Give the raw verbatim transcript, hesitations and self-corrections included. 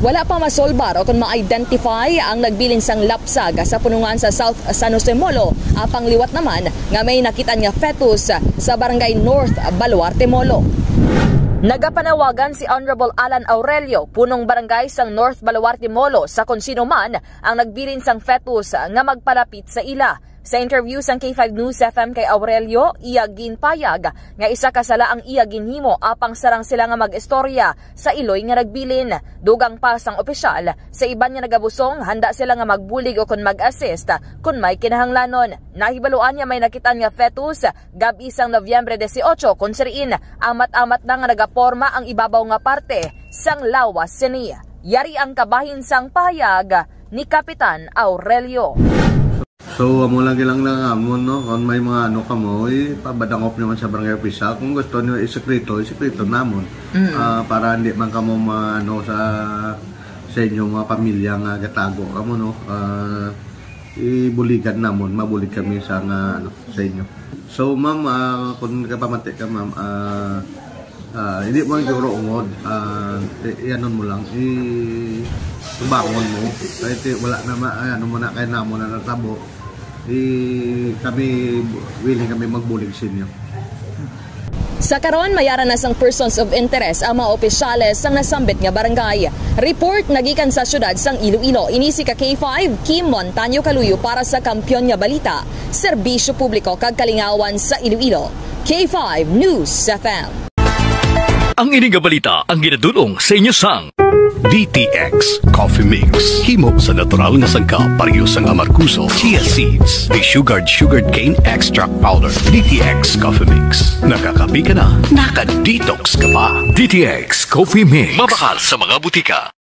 Wala pa masolbar o kon ma-identify ang nagbilin sang lapsag sa punungan sa South San Jose Molo, apang liwat naman nga may nakitaan nga fetus sa barangay North Baluarte Molo. Nagapanawagan si Honorable Alan Aurelio, punong barangay sang North Baluarte Molo, sa kon sino man ang nagbilin sang fetus nga magpalapit sa ila. Sa interview sang K five News F M kay Aurelio, iya ginpayag nga isa ka sala ang iya ginhimo apang sarang sila nga mag-istorya sa iloy nga nagbilin. Dugang pa sang opisyal, sa iban nga nagabusong, handa sila nga magbulig o kon mag-assist kon may kinahanglanon. Nahibaluan nga may nakitaan nga fetus gab-i sang Nobyembre dieciocho, kon sirin amat-amat na nga nagaporma ang ibabaw nga parte sang lawas sini. Yari ang kabahin sang pahayag ni Kapitan Aurelio. So, amo lang lang na amon, no? Kung may mga ano kamo, ipabadangop nyo man sa barangay official. Kung gusto nyo isekreto, isekreto namon. Mm. Ah, para hindi man kamo ma-, ano, sa, sa inyo mga pamilya nga gatago kamo, no? Ah, ibuligan namon, mabulig kami sa nga, ano, sa inyo. So, ma'am, ah, kung kapamati ka, ma'am, ah, ah, hindi mo siguro ungod, ah, i-, i-, ano mo lang, i-, ibangon mo. Kaya ti-, wala na ma-, ay, ano mo na, kaya namo na natabo. I-, kami, willing kami magbulig sa inyo. Sa karon, mayara na sang persons of interest ang mga opisyales sang nasambit nga barangay. Report nagikan sa siyudad sang Iloilo. Ini si ka K five, Kim Montaño Kaluyo para sa Kampiyon nga Balita, Serbisyo Publiko kag Kalingawan sa Iloilo. K five News F M. Ang ini nga balita ang ginadul-ong sa inyo sang D T X Coffee Mix. Himo sa natural nga sangkap, pareho sang amargoso, chia seeds, desugared sugarcane extract powder. D T X Coffee Mix. Nakakape ka na, naka-detox ka pa. D T X Coffee Mix. Mabakal sa mga butika.